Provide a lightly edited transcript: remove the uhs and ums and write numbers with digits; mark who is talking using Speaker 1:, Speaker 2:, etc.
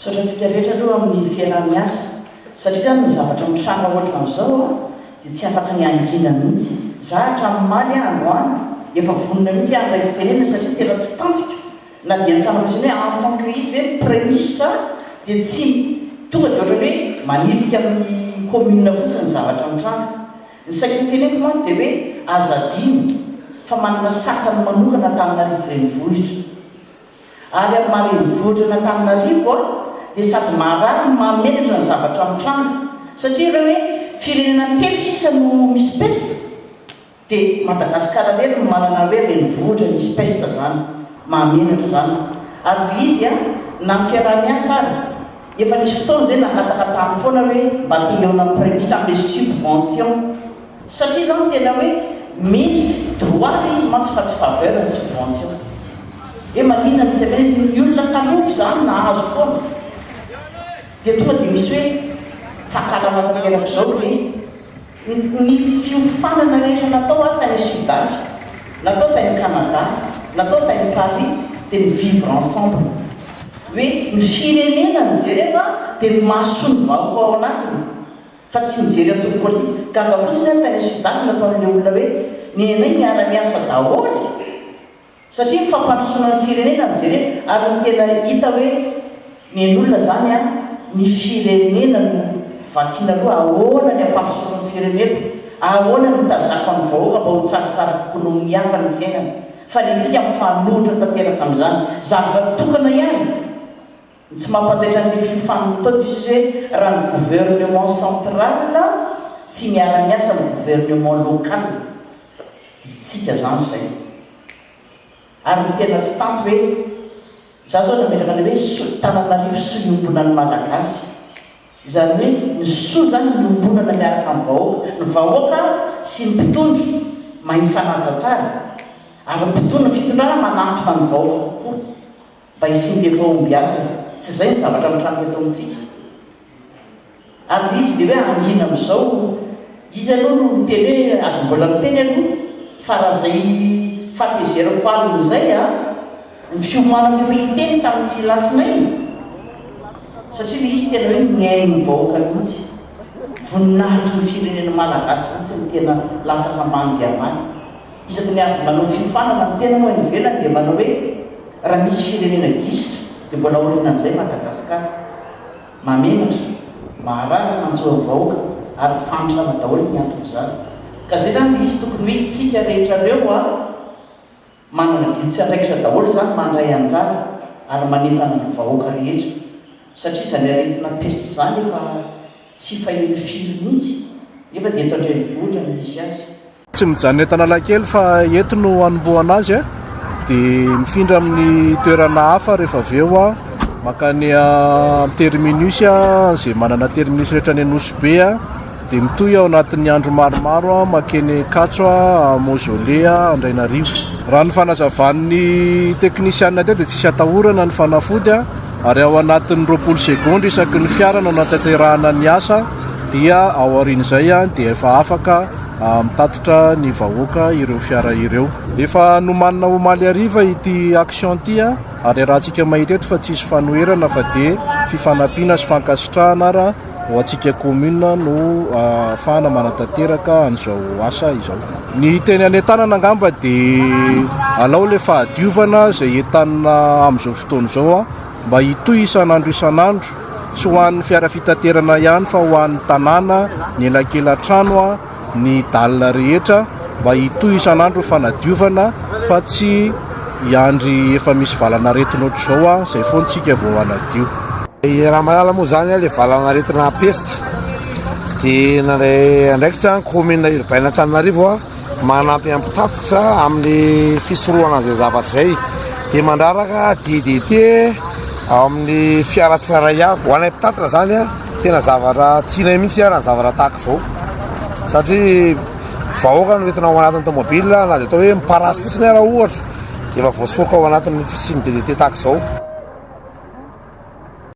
Speaker 1: Misaotra antsika rehetra aloha amin'ny fiaraha-miasa satria izany ny zavatra mitranga ohatran'izao dia tsy afaka ny hangina mihitsy. Za hatramin'ny omaly aho androany efa vonona mihitsy aho handray fitenenana satria tena tsy tantiko na dia ny fanamasinana hoe en tant que izy ve praiminisitra dia tsy tonga dia ohatran'ny hoe manilika amin'ny commune fotsiny ny zavatra mitranga. Ny saika hoteneniko manko dia hoe aza adino fa manana sakany manokana Antananarivo renivohitra. Ary amin'ny maha renivohitra an'Antananarivo a, dia sady maharary no mahamenatra ny zavatra mitranga. Satria ireo hoe firenena telo sisa no misy pesta, dia Madagasikara irery no manana hoe renivohitra misy pesta zany. Mahamenatra izany. Ary ilay izy a, na ny fiaraha-miasa ary, efa nisy fotoana izay nangataka tany foana hoe mba te hihaona amin'ny praiminisitra amin'ilay subvention. Satria izany tena hoe mendrika, droit ilay izy mantsy fa tsy faveur ny subvention. Hoe maninona no tsy amena, ny olona mpanompo izany nahazo foana. Dia tonga dia misy hoe fankahalana tanteraka izao ve? Ny fiofanana rehetra natao aho tany Sud Af, natao tany Canada, natao tany Paris dia ny vivre ensemble. Hoe ny firenena no jerena dia ny mahasoa ny vahoaka ao anatiny. Fa tsy mijery antoko politika. Gaga fotsiny aho tany Sud Af nataon'ilay olona hoe nenay miara miasa daholo satria ny fampandrosoana ny firenena no jerena ary ny tena hita hoe nen'olona zany an ny firenena no vakiana aloha ahoana ny hampandrosoako ny fireneko ahoana ny hitazako ny vahoaka mba ho tsaratsara kokoa noho ny hafa ny fiainana fa ny antsika mifanohitra tanteraka amin'izany zavatra tokana ihany Ny tsy mampandaitra an'ilay fiofanana atao dia izy hoe raha ny gouvernement central tsy miara-miasa amin'ny gouvernement local dia itsika izany izay. Ary ny tena tsy tanty hoe za zao nametraka an'ilay hoe soa Tananarivo soa iombonan'ny Malagasy. Izany hoe ny soa izany iombonana miaraka amin'ny vahoaka. Ny vahoaka sy ny mpitondra mahay mifanaja tsara ary ny mpitondra fitondrana manantona ny vahoaka kokoa. Mba hisian'ilay fahombiazana. Tsy izay ny zavatra mitranga eto amintsika. Ary ilay izy dia hoe hangina amin'izao, izy aloha no miteny hoe aza mbola miteny aloha fa raha izay fahatezerako alina izay an, ny fiomanako efa hiteny tamin'ny latsinainy, satria ilay izy tena hoe mihaino ny vahoaka mihitsy. Voninahitry ny firenena malagasy mihitsy no tena latsaka ambany dia ambany. Isaky ny avy manao fiofanana ny tena moa any ivelany dia manao hoe raha misy firenena gisitra dia mbola aorianan'izay Madagascar. Mahamenatra, maharary ny manjo ny vahoaka ary fahantrana daholo ny anton'izany. Ka zay zany le izy tokony hoe tsika rehetra reo a manana adidy sy andraikitra daholo zany mandray anjara ary manentana ny vahoaka rehetra satria izany aretina peste izany efa tsy faheno firy mihitsy nefa dia eto an-drenivohitra no misy azy.
Speaker 2: Tsy mijanona eto Analakely fa eto no hanombohana azy dia mifindra amin'ny toerana hafa rehefa avy eo mankany amin'ny terminus izay manana terminus rehetra any Nosy Be dia mitohy ao anatin'ny andro maromaro mankeny Ankatso, Mausolée, Andrainarivo. Raha ny fanazavan'ny teknisianina teo dia tsisy atahorana ny fanafody ary ao anatin'ny 20 segondra isaky ny fiara no anatanterahana ny asa dia ao aorian'izay dia efa afaka Mitatitra ny vahoaka ireo fiara ireo. Efa nomanina omaly hariva ity action ity ary iarahantsika mahita eto fa tsisy fanoherana fa dia fifanampiana sy fankasitrahana ara ho antsika commune no ahafahana manatanteraka an'izao asa izao. Ny teny anentanana angamba dia alao ilay fahadiovana izay entanina amin'izao fotoana izao mba hitohy isan'andro isan'andro, tsy ho an'ny fiara fitaterana ihany fa ho an'ny tanàna, ny elakelan-trano, ny dalle rehetra mba hitohy isan'andro ny fanadiovana fa tsy hiandry efa misy valan'aretina ohatr'izao izay foana isika vao hanadio.
Speaker 3: I Ramalala moa izany ilay valan'aretina pesta dia nandray andraikitra ny commune urbaine Antananarivo Manampy amin'ny mpitatitra amin'ny fisorohana an'izay zavatra izay dia mandraraka DDT ao amin'ny fiara tsirairay avy. Ho anay mpitatitra izany tena zavatra tianay mihitsy raha ny zavatra tahaka izao satria vahoaka no entina ao anatin'ny tomobile na dia atao hoe miparasy fotsiny ara ohatra dia efa voasoroka ao anatin'ny fisian'ny DDT tahaka izao.